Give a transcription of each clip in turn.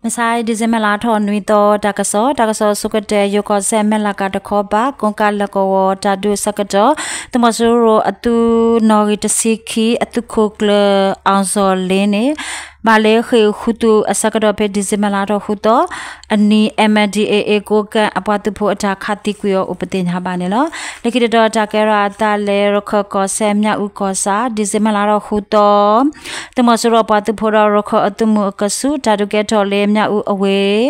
မဆါ December လါထီၣ်နွံသီ တၢ်ကစီၣ်, တၢ်ကစီၣ်အဆိကတၢၢ် ယိၤကီၢ်စဲၣ် မဲၢ်လးကၤတခီပၤ ကိးကးလၢကဝီၤ တၢ်ဒုးအဆၢကတီၢ် သုးမီၤစိရိၤအသုးနီၣ်ဂံၢ်တဆံခံ အသုးခိၣ်ကျၢၢ် အောင်ဇော်လင်းန့ၣ် ဘၣ်လၢဃ့ၢ်ဃုသူအဆၢကတီၢ်ဖဲ December လါထီၣ်ဃုသီအနံၤ M N D A A ကိးကဲအပှၤသုးဖိအတၢ်ခးသံကွံာ်အီၤအိၣ်ပသ့ၣ်ညါဘၣ်န့ၣ်လီၤ. လၢခံတတီၤတၢ်ကဲထီၣ်အသးလၢ ရခၢၣ်ကီၢ်စဲၣ် မၠၣ်အူကီၢ်ဆၣ် December လါထီၣ်ဃုသီ သုးမီၤစိရိၤပှၤသုးဖိဒီးရခၢၣ်အသုးမုၢ်အကဆူး တၢ်ဒုးကဲထီၣ်လၢ မၠၣ်အူအဝ့ၢ်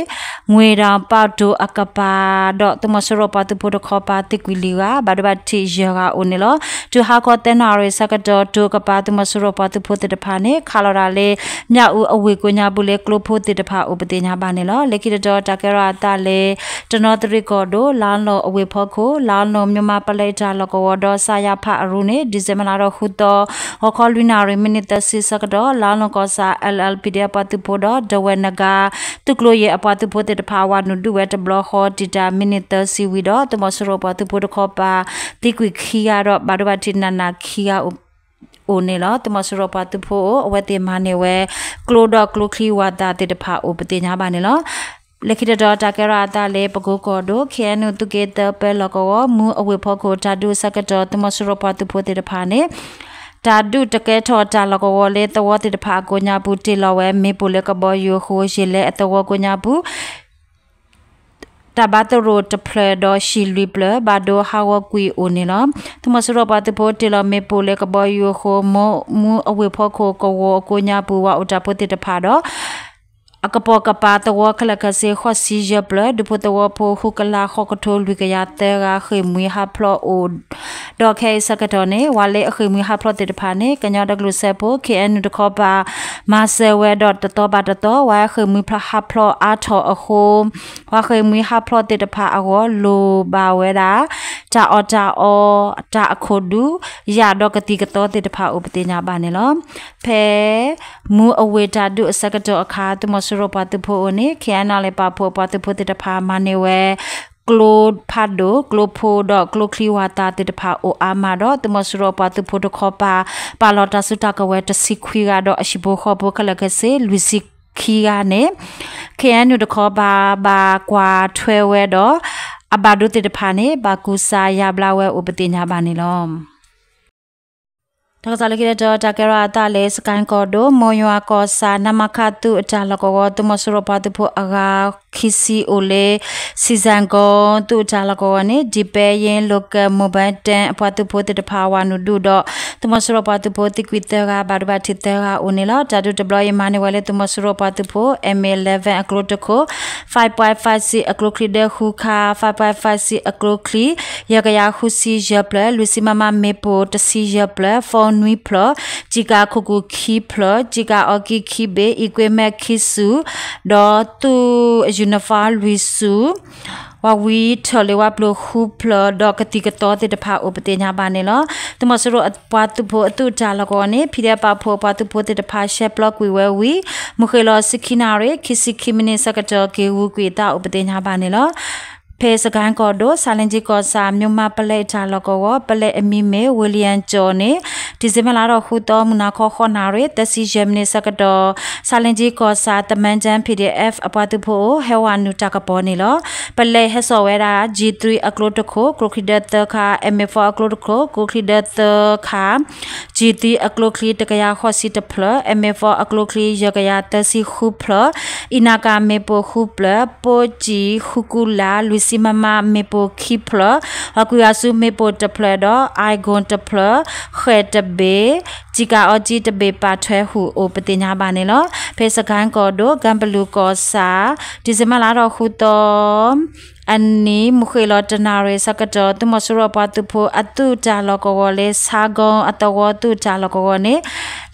ငွေတောင်ပေါက် တိၤအကပၤ ဒီးသုးမီၤစိရိၤပှၤသုးဖိတခီပၤသံကွံာ်လံဂၤ ဘၣ်ဒိဘၣ်ထံးယဲၢ်ဂၤအိၣ်န့ၣ်လီၤ. တုၤဟါခီသၢနၣ်ရံၣ်ဆၢကတီၢ် တိၤအကပၤ သုးမီၤစိရိၤပှၤသုးဖိသ့ၣ်တဖၣ်န့ၣ် ခးလီၤတၢ်လၢ မၠၣ်အူအဝ့ၢ်ကိးညါပူၤလၢကျိဖိသ့ၣ်တဖၣ်အိၣ်ပသ့ၣ်ညါဘၣ်န့ၣ်လီၤ. လၢခံတတီၤတၢ်ကဲထီၣ်အသးလၢ တနီသရံၣ်ကီၢ်ဒိၣ် လါလီၢ်အဝ့ၢ်ဖီခိၣ် လါလီၢ် မၠိၣ်မးပလဲတၢ်လီၢ်ကဝီၤဒီး စၣ်ယၣ်ဖးအရူန့ၣ် December လါထီၣ်ဃုသီ ဂီၤခီလွံၢ်နၣ်ရံၣ် မံးနံးသၢဆံဆၢကတီၢ် လါလီၢ်ကီၢ်ဆၣ် L L P D F ပှၤသုးဖိဒီး ဒဝဲၢ်နဂါ သုးကျိၤယဲၢ်အပှၤသုးဖိသ့ၣ်တဖၣ် ဝၤနုာ်ဒုးဝဲတဘျီဃီ တံာ်တာ်မံးနံးသၢဆံဝံၤဒီး သုးမီၤစိရိၤပှၤသုးဖိတခီပၤ သံကွံာ်ခံဂၤဒီး ဘၣ်ဒိဘၣ်ထံးနးနးခံဂၤ အိၣ်န့ၣ်လီၤ. သုးမီၤစိရိၤပှၤသုးဖိအိၣ် အဝဲသ့ၣ်မၤန့ၢ်ဝဲ ကျိဒီးကျိချံဝၤသးသ့ၣ်တဖၣ်အိၣ်ပသ့ၣ်ညါဘၣ်န့ၣ်လီၤ. လၢခံတတီၤတၢ်ကဲထီၣ်အသးလၢ ပကိကီၢ်ဒိၣ် K N U သုးက့သၢပၢလီၢ်ကဝီၤ မူအဝ့ၢ်ဖီခိၣ် တၢ်ဒုးအဆၢကတီၢ် သုးမီၤစိရိၤပှၤသုးဖိသ့ၣ်တဖၣ်န့ၣ် တၢ်ဒုးတကဲထီၣ်တၢ်လီၢ်ကဝီၤလၢသဝီသ့ၣ်တဖၣ်အကိးညါပူၤ တ့ၢ်လီၤဝဲမ့ၣ်ပိၢ်လၢကဘီယူၤအဃိ ယံာ်လဲအသဝီကိးညါပူၤ တၢ်ဘါသရိာ်တဖျၢၣ်ဒီးဟံၣ်လွံၢ်ဖျၢၣ် ဘၣ်ဒိဟးဂီၤကွံာ်အိၣ်န့ၣ်လီၤ. သုးမီၤစိရိၤပှၤသုးဖိတ့ၢ်လီၤမ့ၣ်ပိၢ်လၢကဘီယူၤအဃိ မူအဝ့ၢ်ဖီခိၣ်ကဝီၤအကိးညါပူၤ ဝၤအိၣ်တၢ်ဖိသ့ၣ်တဖၣ်ဒီး အကပိာ်ကပၤသဝီခဲလၢာ်ခဲဆ့ ဃိးဆံယဲၢ်ဖျၢၣ် ဒူဖိသဝီဖိ ဃုကလးဃိးကထိလွံၢ်ကယၤသၢဂၤ ဃ့ၢ်မှံဟးဖျိးအိၣ် ဒီးခဲအံၤဆၢကတီၢ်န့ၣ် ဝၤလၢအဃ့ၢ်မှံဟးဖျိးသ့ၣ်တဖၣ်န့ၣ် ကညီဒီကလုာ်စၢဖှိၣ် K N U တခီပၤ မၤစၢၤဝဲဒီးတသီဘၣ်တသီ ဝၤဃ့ၢ်မှံဟးဖျိးအါထီၣ်အဃိ ပှၤဃ့ၢ်မှံဟးဖျိးသ့ၣ်တဖၣ်အဂီၢ် လိၣ်ဘၣ်ဝဲဒၣ် တၢ်အီၣ်တၢ်အီ တၢ်အခိၣ်ဒူ ယၣ်ဒီးကသံၣ်ကသီသ့ၣ်တဖၣ်အိၣ်ပသ့ၣ်ညါဘၣ်န့ၣ်လီၤ. ဖဲ မူအဝ့ၢ်တၢ်ဒုးအဆၢကတီၢ်အခါ သုးမီၤစိရိၤပှၤသုးဖိအအိၣ်န့ၣ် K N L A ပာ်ဖှိၣ်အပှၤသုးဖိသ့ၣ်တဖၣ်မၤန့ၢ်ဝဲ ကျိဖးဒိၣ် ကျိဖိဒီးကျိချံဝၤသးသ့ၣ်တဖၣ်အိၣ်အါမးဒီး သုးမီၤစိရိၤပှၤသုးဖိတခီပၤ ပာ်လီၤတၢ်စုတၢ်ကဝဲၤတဆံခွံဂၤဒီးအဟံၣ်ဖိဃီဖိခဲလၢာ်ခဲဆ့ လွံၢ်ဆံခံဂၤန့ၣ် K N U တခီပၤ ဘၣ်ကွၢ်ထွဲဝဲဒီး အဘၣ်ဒိသ့ၣ်တဖၣ်န့ၣ် ဘၣ်ကူစါယါဘျါဝဲအိၣ်ပသ့ၣ်ညါဘၣ်န့ၣ်လီၤ. တၢ်ကစီၣ်လၢခံတတီၤ တၢ်ကဲထီၣ်အသးလၢ စကဲၣ်ကီၢ်ဒိၣ် မိၢ်ယွၤကီၢ်ဆၣ် နမခ သုးအတၢ်လီၢ်ကဝီၤ သုးမီၤစိရိၤပှၤသုးဖိအဂၤ ခံဆံအိၣ်လၢ စံၣ်စဲၣ်ကိ သုးအတၢ်လီၢ်ကဝီၤန့ၣ် ဒံပဲယ့ local mobile တၢ အပှၤသုးဖိသ့ၣ်တဖၣ် ဝၤနုာ်ဒုးဒီး သုးမီၤစိရိၤပှၤသုးဖိသံကွံာ်သၢဂၤ ဘၣ်ဒိဘၣ်ထံးသၢဂၤအိၣ်န့ၣ်လီၤ. တၢ်ဒုးတဘျီအံၤမၤန့ၢ်ဝဲလၢသုးမီၤစိရိၤပှၤသုးဖိ M A eleven အကျိတခိၣ် five point five six အကျိချံဒၢဃုခါ five point five six အကျိချံ ယဲၢ်ကယၤဃုဆံယဲၢ်ဖျၢၣ် လွံၢ်ဆံ MM မ့ၣ်ပိၢ်တဆံယဲၢ်ဖျၢၣ် phone နွံဖျၢၣ် ကျံကၤခိၣ်ကူၣ်ခံဖျၢၣ် ကျံကၤအီကံခံဘ့ၣ် equipment ခံဆူၣ် ဒီးသုး uniform လွံၢ်ဆူၣ် ဝၤဝံထၢၣ်လ့ၤဝါပျိၤဃုဖျၢၣ် ဒီးကသံၣ်ကသီသ့ၣ်တဖၣ်အိၣ်ပသ့ၣ်ညါဘၣ်န့ၣ်လီၤ. သုးမီၤစိရိၤပှၤသုးဖိအသုးတၢ်လီၢ်ကဝီၤန့ၣ် ဖံးဒဲးပာ်ဖှိၣ်အပှၤသုးဖိသ့ၣ်တဖၣ် ရှဲပျီကွံာ်ဝဲဝံၤ မုၢ်ဃ့ၢ်လီၤဆံခံနၣ်ရံၣ် ခံဆံခံမံးနံးဆၢကတီၢ် က့ၤဂုာ်ကွံာ်အသးအိၣ်ပသ့ၣ်ညါဘၣ်န့ၣ်လီၤ. ဖဲစကဲၣ်ကီၢ်ဒိၣ် ဆါလ့ကၠံကီၢ်ဆၣ် မၠိၣ်မးပလဲအတၢ်လီၢ်ကဝီၤ ပလဲအမံၤမ့ၢ် ဝ့လံယၣ်ကၠီၣ်န့ၣ် ဒံၣ်စ့ဘၢၣ်လါထီၣ်ဃုသီ မုၢ်နၤခီဃိးနၣ်ရံၣ် သၢဆံယဲၢ်မံးနံးဆၢကတီၢ် ဆါလ့ကၠံကီၢ်ဆၣ် သမၢၣ်ကၠၣ် P D F အပှၤသုးဖိအိၣ် ဟဲဝၤနုာ်တၢ်ကပီၤန့ၣ်လီၤ. ပလဲဟဲစိာ်ဝဲဒၣ် G three အကျိတခိၣ် ကျိချံဒၢသၢခါ M A four အကျိတခိၣ် ကျိချံဒၢသၢခါ G three အကျိချံတကယၤဃိးဆံတဖျၢၣ် M A four အကျိချံယဲၢ်ကယၤသၢဆံဃုဖျၢၣ် အံနၣ်ကၣ်မ့ၣ်ပိၢ်ဃုဖျၢၣ် ပိၢ်စံၣ်ဃုကူလၢ် လွံၢ်ဆံ MM မ့ၣ်ပိၢ်ခံဖျၢၣ် ဟီၣ်ကွံာ်အစုမ့ၣ်ပိၢ်တဖျၢၣ်ဒီး အၢၣ်ကိၣ်တဖျၢၣ် ဃဲၣ်တဘ့ၣ် ကျံကၤအီကံတဘ့ၣ် ပာ်ထွဲဟူးအိၣ်ပသ့ၣ်ညါဘၣ်န့ၣ်လီၤ. ဖဲစကဲၣ်ကီၢ်ဒိၣ် ကၢ်ပလူးကီၢ်ဆၣ် ဒံၣ်စ့ဘၢၣ်လါထီၣ်ဃုသီ အနံၤ မုၢ်ဃ့ၢ်လီၤတနၣ်ရံၣ်ဆၢကတီၢ် သုးမီၤစိရိၤပှၤသုးဖိအသုးတၢ်လီၢ်ကဝီၤလၢ ဆါကိအသဝီသုးတၢ်လီၢ်ကဝီၤန့ၣ်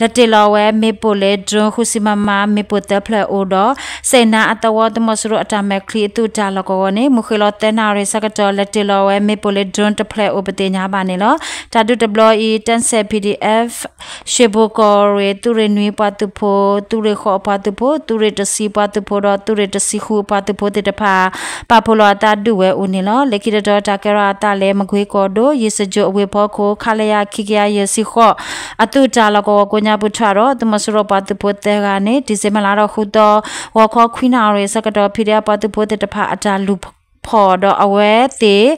လဲၤတ့ၢ်လီၤဝဲမ့ၣ်ပိၢ်လၢ drone ဃုဆံ MM မ့ၣ်ပိၢ်သၢဖျၢၣ်အိၣ်ဒီး စဲးနါအသဝီ သုးမီၤစိရိၤအတၢ်မဲာ်ချံအသုးတၢ်လီၢ်ကဝီၤန့ၣ် မုၢ်ဃ့ၢ်လီၤသၢနၣ်ရံၣ်ဆၢကတီၢ် လဲၤတ့ၢ်လီၤဝဲမ့ၣ်ပိၢ်လၢ drone တဖျၢၣ်အိၣ်ပသ့ၣ်ညါဘၣ်န့ၣ်လီၤ. တၢ်ဒုးတဘျီအံၤ တၢ်စဲး P D F ရှ့ဘိၣ်ကီၢ်ရ့ၣ် သုးရ့ၣ်နွံပှၤသုးဖိ သုးရ့ၣ်ဃိးအပှၤသုးဖိ သုးရ့ၣ်တဆံပှၤသုးဖိဒီး သုးရ့ၣ်တဆံဃုအပှၤသုးဖိသ့ၣ်တဖၣ် ပာ်ဖှိၣ်လီၤအသး တၢ်ဒုးဝဲအိၣ်န့ၣ်လီၤ. လၢခံတတီၤ တၢ်ကဲထီၣ်အသးလၢ မကွ့ကီၢ်ဒိၣ် ယ့ၣ်စကြိၣ်အဝ့ၢ်ဖီခိၣ် ခလရ ခံကယၤယဲၢ်ဆံဃိး အသုးတၢ်လီၢ်ကဝီၤကိးညါပူၤထွဲဒီး သုးမီၤစိရိၤပှၤသုးဖိသၢဂၤန့ၣ် December လါထီၣ်ဃုသီ ဂီၤခီခွံနၣ်ရံၣ်ဆၢကတီၢ် ဖံးဒဲးပှၤသုးဖိသ့ၣ်တဖၣ်အတၢ်လူၤဖီၣ်ဒီး အဝဲသ့ၣ်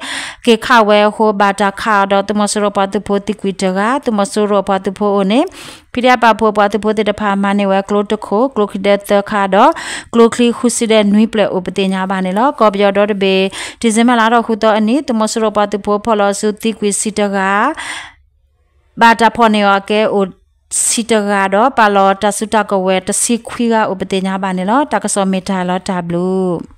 က့ၤခးဝဲအဃိ ဘၣ်တၢ်ခးအီၤဒီး သုးမီၤစိရိၤပှၤသုးဖိသံကွံာ်တဂၤ သုးမီၤစိရိၤပှၤသုးဖိအအိၣ်န့ၣ် ဖံးဒဲးပာ်ဖှိၣ်ပှၤသုးဖိသ့ၣ်တဖၣ် မၤန့ၢ်ဝဲကျိတခိၣ် ကျိချံဒဲသၢခါဒီး ကျိချံဃုဆံဒဲနွံပျဲၢ်အိၣ်ပသ့ၣ်ညါဘၣ်န့ၣ်လီၤ. ကီၢ်ပယီၤဒီတဘ့ၣ် December လါထီၣ်ဃုသီအနံၤ သုးမီၤစိရိၤပှၤသုးဖိဖီၣ်လီၤအစုသံကွံာ်ဆံတဂၤ ဘၣ်တၢ်ဖီၣ်န့ၢ်အီၤအကဲအိၣ်ဆံတဂၤဒီး ပာ်လီၤတၢ်စုတၢ်ကဝဲၤတဆံခွံဂၤအိၣ်ပသ့ၣ်ညါဘၣ်န့ၣ်လီၤ. တၢ်ကစီၣ်မ့ၢ်တၢ်လီၤတၢ်ဘျုး